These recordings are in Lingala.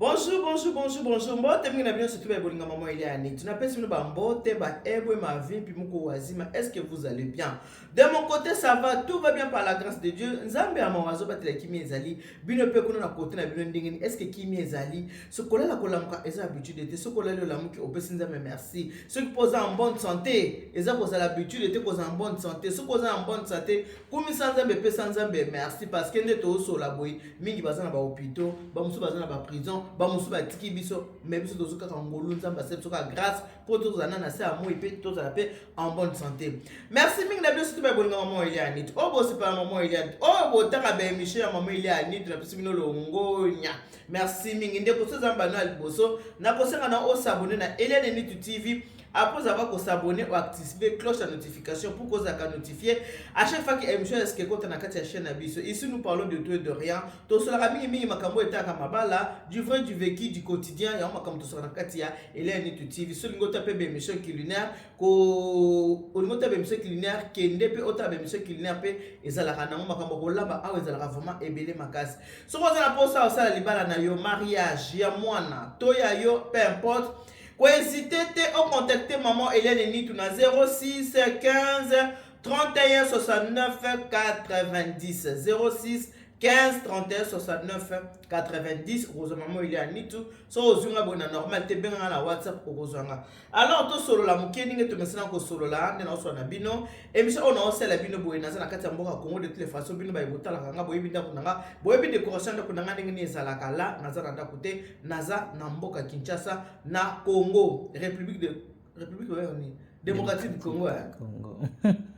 Bonjour, bonjour, bonjour, bonjour. Mbote mingi na bino, surtout ba bolinga maman Eliane. Tunapesi bino ba mbote, ba ebwe, ma vie, puis muko wazima. Est-ce que vous allez bien? De mon côté, ça va, tout va bien par la grâce de Dieu. Nzambe ya mawa azobatela kimia ezali. Bino pe kuna na côté na bino ndenge nini? Est-ce que kimia ezali? Soki kolala kolamuka eza habitude te. Soki olali olamuki opesi Nzambe merci. Soki mpo oza en bonne santé, eza kozala habitude te kozala en bonne santé. Soki oza en bonne santé, kumisa Nzambe, pesa Nzambe merci parce que nde tozosola boye, mingi baza na ba hôpitaux, bamosusu baza na ba prison, bamosusu batiki biso, mais biso tozo kaka ngolu. Nzambe asali biso kaka grâce mpo tozala na se ya moi mpe tozala mpe en bonne santé. Merci mingi na biso, surtout babolinga mama Eliane. Oyo bosepela mama Eliane, oyo botaka baémission ya mama Eliane, napesi bino longonya. Merci mingi. Ndeko, so eza mbano ya liboso, nakosenga na os'abonner na Eliane Nitu TV. Après avoir kos'abonner, oactiver cloche ya notification pour kozalaka notifié à chaque fois que émission eske ekota na kati ya chaîne na biso. Ici, nous parlons de tout et de rien. Tosolaka mingimingi makambo etaka mabala, du vrai, du vécu, du quotidien. Yango makambo tosolaka na kati ya Eliane Nitu TV. So olingi ota mpe baémission culinaire, ko olingi ota baémission culinaire, kende mpe otala baémission culinaire mpe ezalaka nango. Makambo kolamba awa ezalaka vraiment ebele makasi. Soki oza na mposa osala libala na yo, mariage ya mwana to ya yo, peu importe, kohésiter te ocontacter maman Eliane Nitu na 06 15 31 69 90, 06 15 31 69 90. Okozwa mama Eliane Nitu. So ozwi nga boye na normal te, benganga na WhatsApp, okozwa nga. Alors tosolola moke ndenge tomesana kosolola. Nde naosolola na bino émission oyo naosala bino boye, naza na kati ya mboka Congo. De toutes les façons, bino baye botalaka nga, boyebi ndako na nga, boyebi décoration ndako na nga ndenge nini ezalaka. La naza na ndako te, naza na mboka Kinshasa, na Congo, République de République oyo nini, Démocratique du Congo, hein? Congo.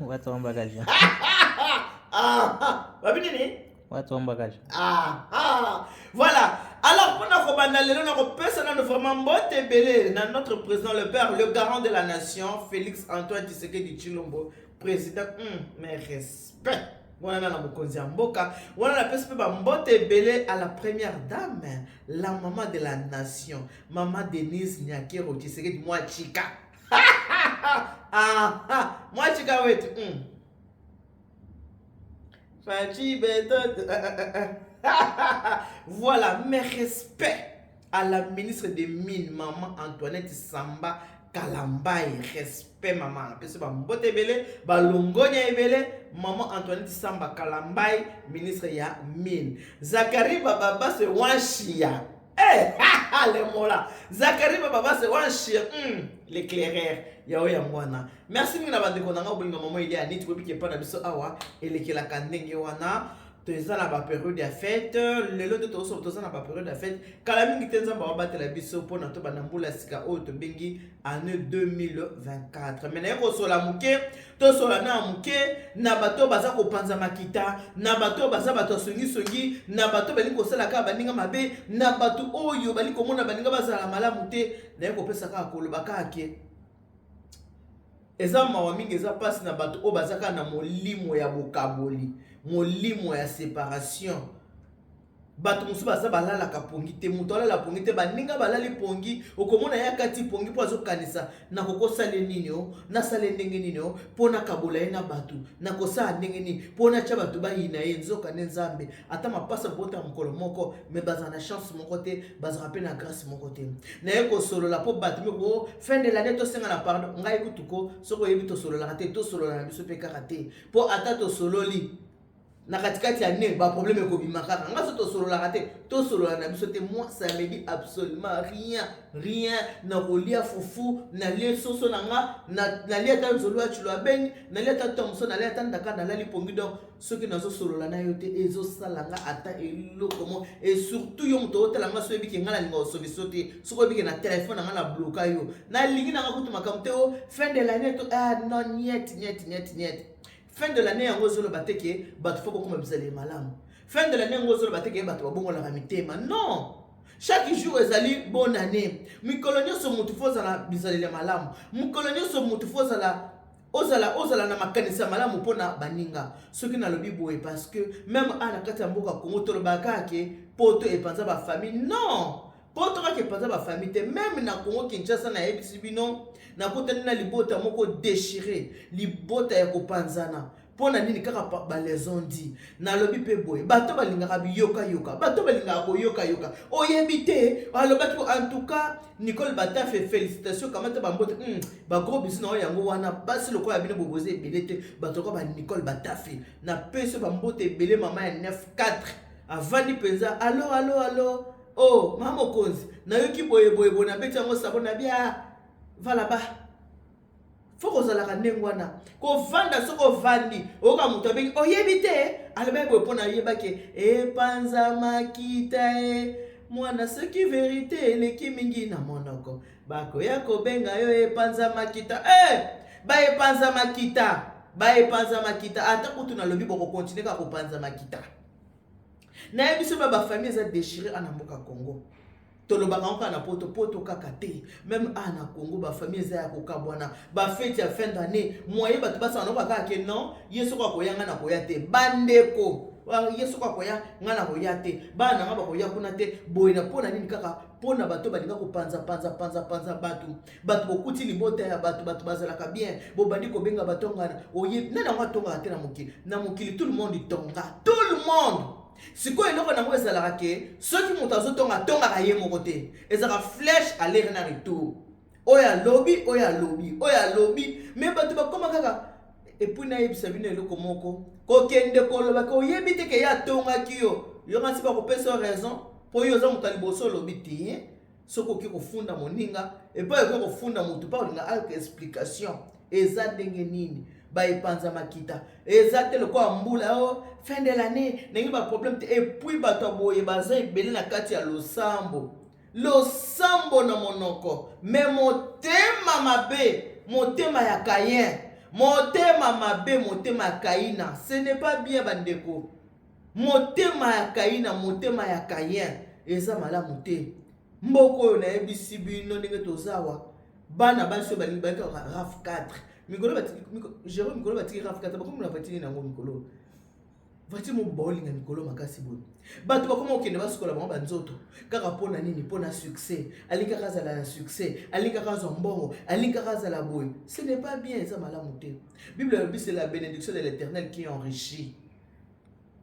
Watu wambakaja. Ah, babi nini? Watu wambakaja. Ah, ah. Voilà. Alors, mpona kobanda lelo, nakopesa nano vraiment mbote ebele na notre président, le père, le garant de la nation, Félix Antoine Tshisekedi Tshilombo, président. Mais respect wana na mokonzi ya mboka wana. Napesi mpe bambote ebele à la première dame, la maman de la nation, mama Denise Nyakeru Tshisekedi Mwachika. Ah, ah, Mwachika wetu. Fachi beto. Voilà, mes respects à la ministre des Mines, maman Antoinette Samba Kalambaye. Respect, maman. Napesi bambote ebele, balongonya ebele, maman Antoinette Samba Kalambaye, ministre ya Mine. Zakari Bababase Wanshia. Eh, le mola. Zakari Bababase Wanshia. L'éclaireur. Yao ya mwana. Merci mingi na bandeko na nga bolinga mama Eliane Nitu. Boyebi epa na biso awa elekelaka ndenge wana. Toza na bapériode ya fête lelo nde tozosoba, toza na bapériode ya fête kala mingi te. Nzambe awabatela biso mpona tobanda mbula ya sika oyo tobengi année 2024. Mais naye kosola moke, tosola na moke na bato oyo baza kopanza makita, na bato oyo baza bato ya songisongi, na bato oyo balingi kosala kaka baninga mabe, na bato oyo balingi komona baninga bazala malamu te. Naye kopesa kaka koloba kaka ke eza mawa mingi, eza mpasi na bato oyo baza kaka na molimo ya bokaboli, molimo ya séparation. Bato mosusu baza balalaka pongi te. Moto alala pongi te, baninga balali pongi, okomona ye akati pongi mpo azokanisa: nakokosala nini o, nasala ndenge nini o mpo nakabola ye na bato, nakosala ndenge nini mpo natya bato bayina ye. Nzoka nde Nzambe ata mapasa bota mokolo moko, mais bazala na chance moko te, bazala mpe na grâce moko te. Naye kosolola mpo bato miko fin de l'année tosenga na pardon. Ngai kutuko soki oyebi, tosololaka te, tosolola na biso mpe kaka te, mpo ata tosololi na katikati ya ne, baproblème ekobima kaka. Nga so tosololaka te, tosolola na biso te. Moi, ça me dit absolument rien, rien. Nakolia fufu, nalie soso na nga, nalia ata nzolo ya tshilo abeni, nalia ata thomson, nalia ata ndaka, nalali pongi. Donc soki nazosolola na yo te, ezosala nga ata eloko mo. Et surtout yo moto otala nga, so oyebi ke nga nalinga kosolola te, soki oyebi ke na telefone na nga na bloquer yo, nalingi nanga kutu makambo te. O fin de l'année to, ah non, niet, niet, niet, niet. Fin de l'année yango ezoloba te ke bato faut bokoma bizaleli malamu. Fin de l'année yango ezoloba te ke bato babongolaka mitema. Non, chaque jour ezali bonne année. Mikolo nyonso motu faut ozala bizaleli ya malamu. Mokolo nyonso motu faut ozala na makanisi ya malamu mpona baninga. Soki nalobi boye, parce que même a na kati ya mboka Kongo, tolobaka kaka ke poto epanza bafamille. Non, poto kaka epanza bafamille te. Même na Kongo Kinshasa, nayebisi bino, nakutani na libota moko déchiré, libota ya kopanzana. Mpo na nini kaka balesondi? Nalobi mpe boye, bato balingaka biyokayoka, bato balingaka koyokayoka, oyebi te alobaki. En tout cas, Nicole Batafe, félicitation, kamata bambote, bagros bisous na oyo. Yango wana basi lokola bino boboza ebele te. Bato lokola baNicole Batafe, napesi bambote ebele. Mama ya 9 4 avandi mpenza. Allo, allo, allo! Oh, mama mokonzi, nayoki boye boye boye, nabeti yango sabo na bia vala ba fo kozalaka ndenge wana. Kovanda, soki ovandi, oyoka moto abengi, oyebi te alobaki boye, mpo nayebaki epanza makita e mwana. Soki vérité eleki mingi na monoko, bakoya kobenga yo epanza makita e baepanza makita, baepanza makita. Ata kutu nalobi, bokocontinuer kaka kopanza makita. Nayebi so ba bafamille eza déchiré ana mboka Congo. Tolobaka ngo kaka na Poto, Poto kaka te, même a na Congo bafamille eza ya kokabwana. Bafeti ya fin d'année, moye bato basala noko kaka ke non, ye soko akoya, ngai nakoya te. Bandeko, ye soko akoya, ngai nakoya te. Bana na ngai bakoya kuna te. Boye na mpo na nini? Kaka mpo na bato balinga kopanza panza panza panza bato. Bato bokuti libota ya bato, bato bazalaka bien, bobandi kobenga bato ngana. Oye nani yango atongaka te na mokili? Na mokili tout le monde tonga, tout le monde. Sikoyo eloko nango ezalaka ke soki moto azotonga, atongaka ye moko te, ezalaka flèche aller na retour, oyo alobi, oyo alobi, oyo alobi. Mais bato bakóma kaka. Et puis nayebisa bino eloko moko: kokende kolobaka, oyebi te ke ye atongaki yo, yoka nsi bakopesa yo raison, mpo yo oza moto ya liboso olobi te. Soki okoki kofunda moninga, epai okoki kofunda motu mpa olinga ayoka explication eza ndenge nini. Baepanza makita eza te lokola mbula o fin de l'année, ndenge baproblème te. Et puis bato ya boye baza ebele na kati ya losambo. Losambo na monoko, mais motema mabe, motema ya Kayen, motema mabe, motema ya Kaina. Ce n'est pas bien, bandeko. Motema ya Kaina, motema ya Kayen eza malamu te. Mboka oyo, nayebisi bino ndenge toza awa, bana basi oyo balingi bayaka RAV4 mikolo, Jérôme, mikolo batiki RAV4, bakomi na voiture nini yango mikolo? Voiture mo baolinga mikolo makasi boye. Bato bakoma kokende basukola bango banzoto kaka mpo na nini? Mpo na succès. Alingi kaka azala na succès, alingi kaka azwa mbongo, alingi kaka azala boye. Ce n'est pas bien, eza malamu te. Bible elobi: "C'est la bénédiction de l'Éternel qui enrichit."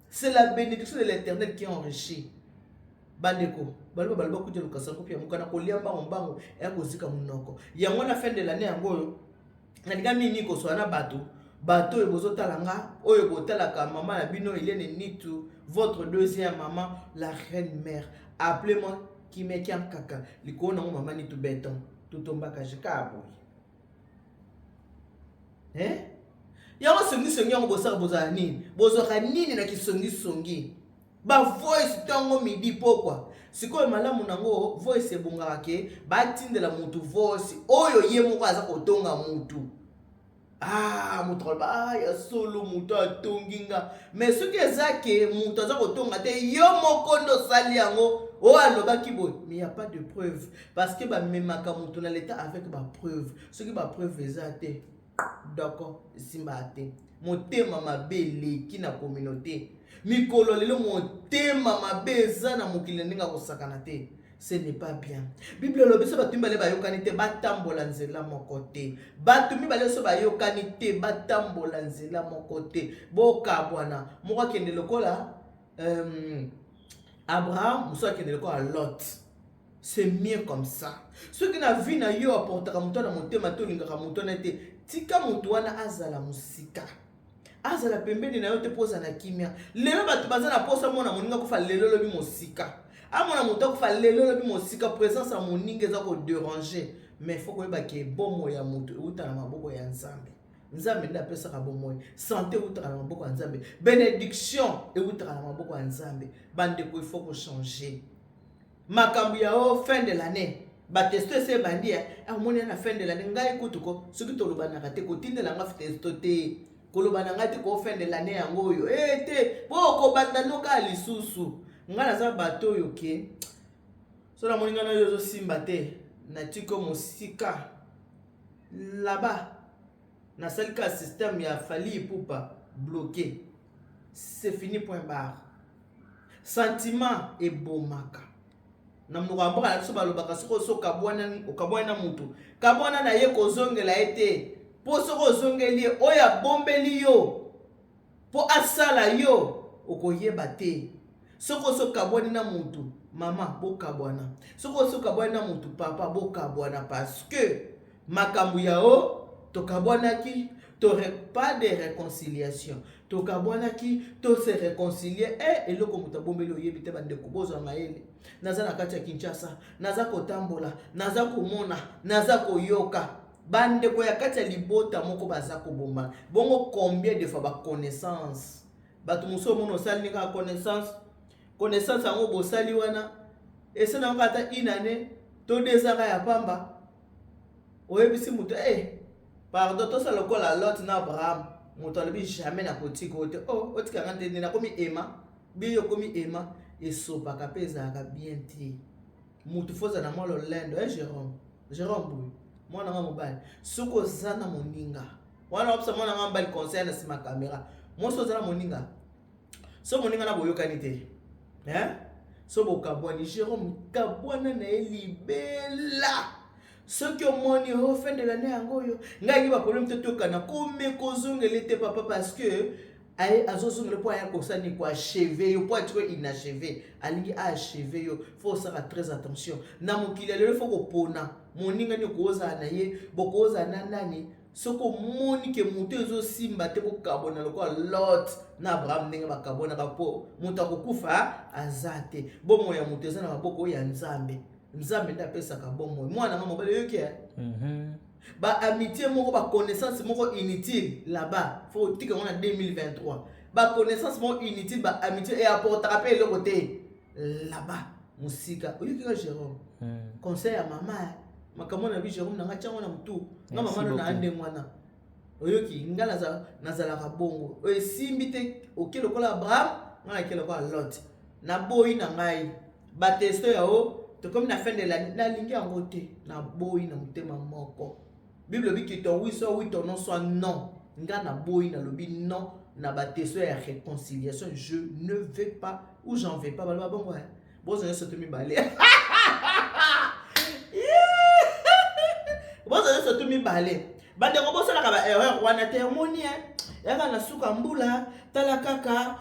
C'est la bénédiction de l'Éternel qui enrichit. Bandeko, baloba baloba kutia lokasa kopi ya mokana kolia mbango mbango, eya kozika monoko yango. Na fin de l'année yango oyo, nalinga mingi kozwa na bato, bato oyo bozotala nga, oyo botalaka mama na bino Eliane Nitu, votre deuxième maman, la reine mère. Appelez-moi Kimekia Nkaka, likolo nango mama Nitu Beton. Totombaka jika boye, eh? Yango songisongi yango bosaka, bozala nini, bozwaka nini na kisongisongi? Bavoice ntongo, midi, pokwa. Sikoyo malamu nango voice ebongaka ke batindela mutu voice oyo ye moko aza kotonga mutu. Ah, moto aloba: "Ah, ya solo, moto atongi nga." Mais soki eza ke moto aza kotonga te, yo moko nde osali yango, oyo alobaki boye, mais y a pas de preuve, parce que bamemaka moto na leta avec bapreuve. Soki bapreuve eza te, d'accord, esimbaka te. Motema mabe eleki na communauté mikolo lelo. Motema mabe eza na mokili na ndenge akosakana te. Ce n'est pas bien. Bible elobi: so bato mibale bayokani te, batambola nzela moko te. Bato mibale so bayokani te, batambola nzela moko te. Bokabwana, moko akende lokola Abraham, mosusu akende lokola Lot. C'est mieux comme ça. Soki na vie na yo aportaka moto na motema te, olingaka moto wana te, tika moto wana azala mosika, azala pembeni na yo te, mpo ozala na kimia. Lelo bato baza na posa mona moninga akufa lelo, olobi mosika, amona moto akufa lelo, olobi mosika. Présence ya moninga eza kodéranger. Mais faut koyeba ke bomoi ya moto euta na maboko ya Nzambe. Nzambe nde apesaka bomoi. Santé eutaka na maboko ya Nzambe, bénédiction eutaka na maboko ya Nzambe. Bandeko, il faut kochanger makambo ya o fin de l'année. Batexto ese ebandi, omoni na fin de l'année. Ngai kutu ko soki tolobanaka te, kotindela nga texto te, koloba na ngai te ko fin de l'année yango oyo e te, mpo okobanda noka lisusu. Ngai naza bato oyo ke so namoni ngai na oyo ozosimba te, natiki mosika là-bas, nasali ka système ya Fally Ipupa, bloqué, c'est fini, point barre. Sentiment ebomaka. Na monoko ya mboka na biso balobaka: soki oso okabwani na mutu, kabwana na ye, kozongela ye te, mpo soki ozongeli ye, oyo abombeli yo. Mpo asala yo okoyeba te. Soki osi okabwani na mutu, mama bokabwana. Soki osi okabwani na mutu, papa bokabwana parce que makambo ya o tokabwanaki to pas de réconciliation, tokabwanaki to se réconcilier. Eh, eloko moto abombeli oyebi te. Bandeko, bozwa mayele. Naza na kati ya Kinshasa, naza kotambola, naza komona, naza koyoka bandeko ya kati ya libota moko baza kobomana bongo. Combien de fois baconnaissance, bato mosusu omona osali kaka connaissance, connaissance yango bosali wana esala yango ata une année to 2 ans ya pamba, oyebisi moto e pardon, tosala lokola Lot na Abraham. Moto alobi jamais nakotika oyo te. O otikanga nde nde nakomi ema biyo, okomi ema esopaka mpe ezalaka bien te. Motu fo ozala na mwa lolendo. E Jérôme, Jérôme boye, mwana nga mobali, soki oza na moninga wana, opesa mwana nga mobali conseil na nsima caméra. Mwasi, oza na moninga, so moninga na boyokani te, hein? So bokabwani, Jérôme, kabwana na ye libela. Soki omoni o fin de l'année yango oyo ngai ngi baproblème te, tokana kome kozongela te, papa, parce que aye azozongela mpo aya kosani koachever yo, mpo atiko inachevé, alingi aachever yo. Fo osala très attention na mokili ya lelo. Fo kopona moninga nini okozala na ye, bokozala na nani. Soki omoni ke moto ezosimba te, bokabona lokola Lot na Abraham ndenge bakabonaka, mpo moto akokufa aza te. Bomoi ya moto eza na maboko oyo ya Nzambe. Nzambe nde apesaka bomoi. Mwana nga mobali, oyoki? Baamitié moko, baconnaissance moko inutile là-bas, fo otika yango na 2023. Baconnaissance moko inutile, baamitié eapportaka mpe eloko te là-bas mosika. Oyoki ka, Jérôme? Conseil ya mama, makambo na bi Jérôme nanga, tiango na motu nga mama no na ndenge wana. Oyoki nga nazalaka bongo. Oyo esimbi te, oke lokola Abraham, nga nake lokola Lot. Naboyi na ngai batesto ya o tokomi na fin de l'année, nalingi yango te, naboyi na motema moko. Bible elobi que ton oui soit oui, ton non soit non. Nga naboyi, nalobi non na batesto ya réconciliation. Je ne vais pas ou j'en vais pas. Baloba bongo, bozwa nyonso to mibale, bozwa nyonso to mibale. Bandeko, bosalaka baerreur wana te. Omoni yaka na suka mbula, tala kaka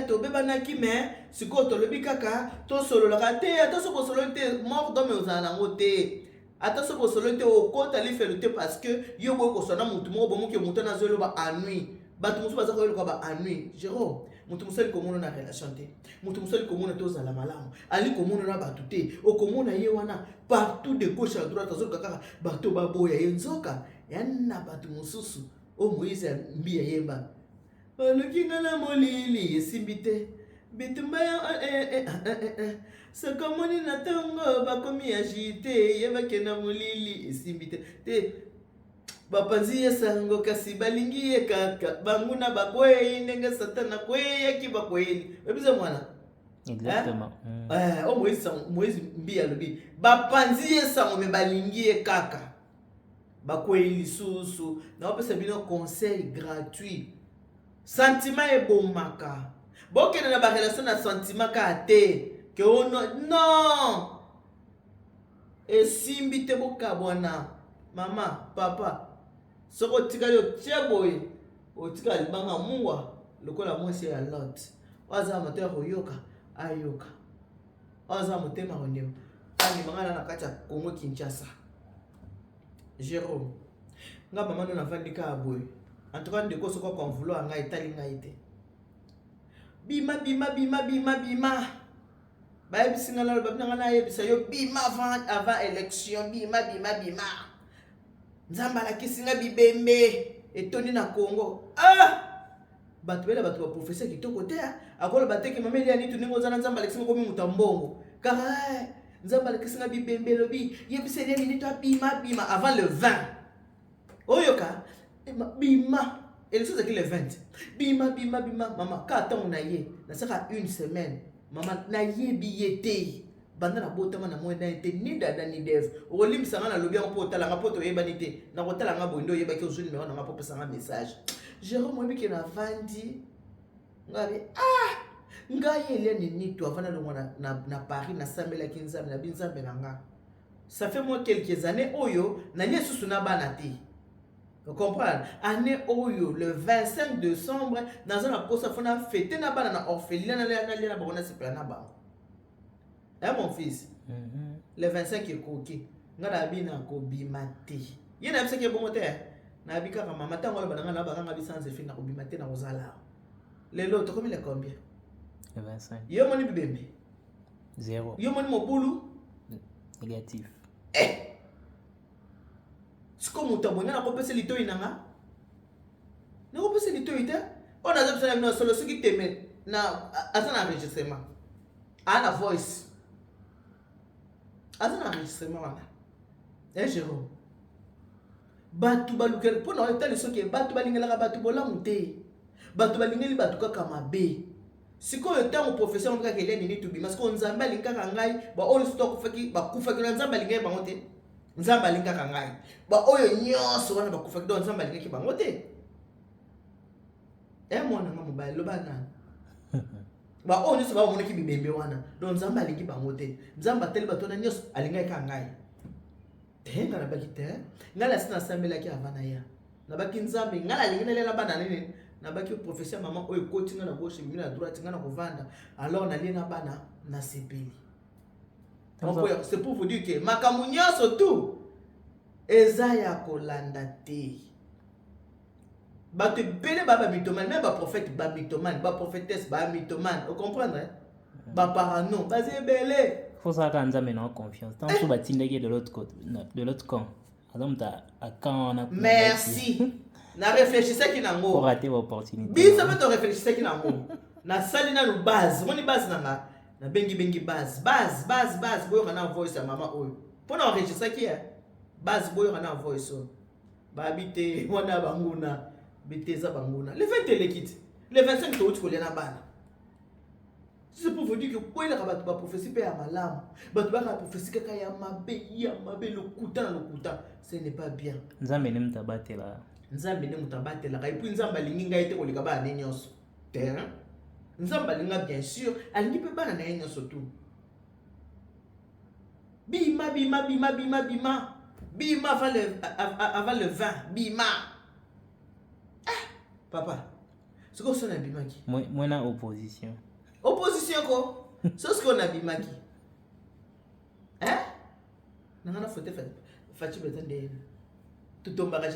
tobebanaki, me sikoyo tolobi kaka tosololaka te. Ata soki osololi te, mort d'homme ozala nango te. Ata soki osololi te, okota lifelo te, parce que yo boyi koswana motu moko bomoki motu wana azoyeloba ennui. Bato mosusu baza koyeloka ba ennui. Jérôme, moto mosusu ali komona na relation te, moto mosusu ali komona te ozala malamu, ali komona na bato te. Okomona ye wana partout, de gauche à droite, azoluka kaka bato baboya ye. Nzoka ya na bato mosusu oyo Moïse mbi ayemba: "Baluki nga na molili, esimbi te, bitumba ya soki omoni na ntongo bakomi agité, yebake na molili esimbi te te. Bapanzi ye sango, kasi balingi ye kaka. Banguna bakwei ndenge Satana akweyaki, bakweyeli." Oyebisa mwana. Exactement. O Moïse mbi alobi bapanzi ye sango, me balingi ye kaka, bakwei lisusu. Naopesa bino conseil gratuit: sentiment ebomaka. Bokende na barelation na sentiment kaka te ke ono non esimbi te, bokabwana. Mama, papa, soki otikali otie boye, otikala libanga mungwa lokola mwasi ya Lot. Oyo aza na moto ya koyoka, ayoka. Oyo aza na motema kondima, andima. Ngai na na kati ya Congo Kinshasa, Jérôme, nga mama no navandi kaka boye. En tout cas, ndeko, soki oka vouloir ngai, etali ngai te. Bima, bima, bima, bima, bima. Bayebisi nga, naloba bina nga, nayebisa yo: bima avant élection, bima, bima, bima. Nzambe alakisi nga bibembe etondi na Congo. Ah, bato bela, bato baprofesseur kitoko te. Akoloba te ke mama Elia Nitu, ndenge oza na Nzambe alakisi nga komi moto ya mbongo kaka. Eh, Nzambe alakisi nga bibembe, elobi yebisa Elia Nini to abima, abima avant le 20. Oyoka, bima. Élection ezalaki le 20. Bima, bima, bima, mama. Kaka ntango na ye nasalaka une semaine, mama, nayebi ye te. Banda nabotama na moi na ye te, ni dada ni deve. Okolimbisa nga, nalobi yango mpo otalanga, mpo toyebani te. Nakotala nga boye nde oyebaki, ozwi numero nanga mpo opesanga message. Jérôme, oyebi ke navandi ngai, ah, ngai Eliane Nitu, avant nalongwa na Paris, nasambelaki Nzambe nabi: "Nzambe na nga, ça fait moi quelques années oyo nalie susu na bana te." Comprendre? Année oyo le 25 décembre naza na posa faut na fêter na bana na orphelinat, nalia na bango, nasepela na bango. Eh mon fils, le 25 ekoki, nga nayebi na kobima te. Ye nayebisaki ye bongo te, nayebi kaka mama ntango aloba na nga na bakanga biso sans effet, na kobima te, na kozala awa. Lelo tokomi le combien? Le 25. Yo moni bibembe? Zéro. Yo moni mobulu? Négatif. Eh! Sikoyo moto aboye, nga nakopesa litoi na nga, nakopesa litoi te. Oyo naza biso na bino solo, soki teme na aza na enregistrement, aa na voice, aza na enregistrement wana. E Jérôme, bato balukela mpona etali soki bato balingelaka bato bolamu te, bato balingeli bato kaka mabe. Sikoyo ntango professeur ngo kaka elia nini, tobima. Sikoyo Nzambe alingi kaka ngai, baoyo nyonso bakufaki, bakufaki na Nzambe alingaki bango te. Nzambe alingi kaka ngai, baoyo nyonso wana bakufaki, donc Nzambe alingaki bango te. E mwana nga mobali, loba nani, baoyo nyonso bamonaki bibembe wana, donc Nzambe alingi bango te? Nzambe atali bato wana nyonso, alingaki kaka ngai te. Ngai nabaki te, ngai nasi nasambelaki avant na ya, nabaki Nzambe, ngai nalingi nalela bana nini. Nabaki professeur, mama oyo ekoti ngai na gauche, ebimi na droite, ngai na kovanda, alors nalie na bana, nasepeli. C'est pour vous dire que makambo nyonso tout eza ya kolanda te. Bato ebele baa bamythomane, même baprophète bamythomane, baprophétesse bamythomane, ocomprendre, hein? Baparano baza ebele. Faut ozalaka Nzambe na confiance. Ntango mosusu batindaki de l'autre côté, de l'autre camp, aza moto akan wana. Merci, na réfléchissaki nango. Rater baopportunité. Biso mpe toréfléchissaki nango. Nasali nanu base, omoni base na nga, nabengibengi base, base, base, base. Boyoka na voice ya mama oyo mpo na enregistraki ya base. Boyoka na voice oyo, babi te wana banguna bite, eza banguna. Le 20 eleki te, le 25 touti kolia na bana. C'est pour vous dire que boyelaka bato baprophétie mpe ya malamu, bato bayaka prophétie kaka ya mabe, ya mabe, lokuta na lokuta, ce n'est pas bien. Nzambe nde moto abatelaka. Nzambe nde moto abatelaka. Et puis Nzambe alingi ngai te koleka bana ne nyonso te. Nzambe alinga, bien sûr alingi mpe bana na ye nyonso tu. Bima, bima, bima, bima, bima, bima avant le 20, bima. Ah papa, sikoyo so nabimaki. Mwena opposition. Opposition ko so sikoyo nabimaki nanga na vote Fatshi Béton ndenge totombaka,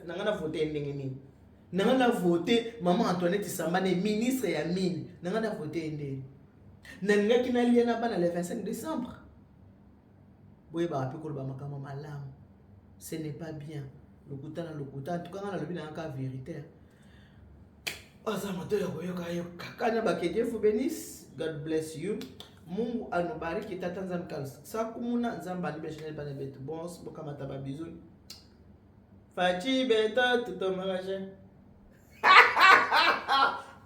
nanga na vote ndenge nini? Nanga na vote mama Antoinette Sambane, ministre ya mine, nanga na vote ye ndenge nalingaki nalia na bana le 25 décembre? Boyebaka mpe koloba makambo malamu, ce n'est pas bien lokuta na lokuta. En tout cas nga nalobi nanga ka vérité. Aza moto ya koyoka yoka kanya bake. Dieu vous bénisse, God bless you, Mungu anubariki, tata Nzambe sakumuna, Nzambe alibeshele bana betu bons. Bokamata babisous. Fatshi Béton, tutomakaje.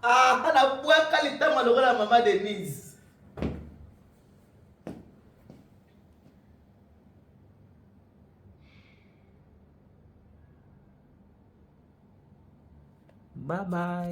Ah, nabwaka litama lokola mama Denise. Bye bye.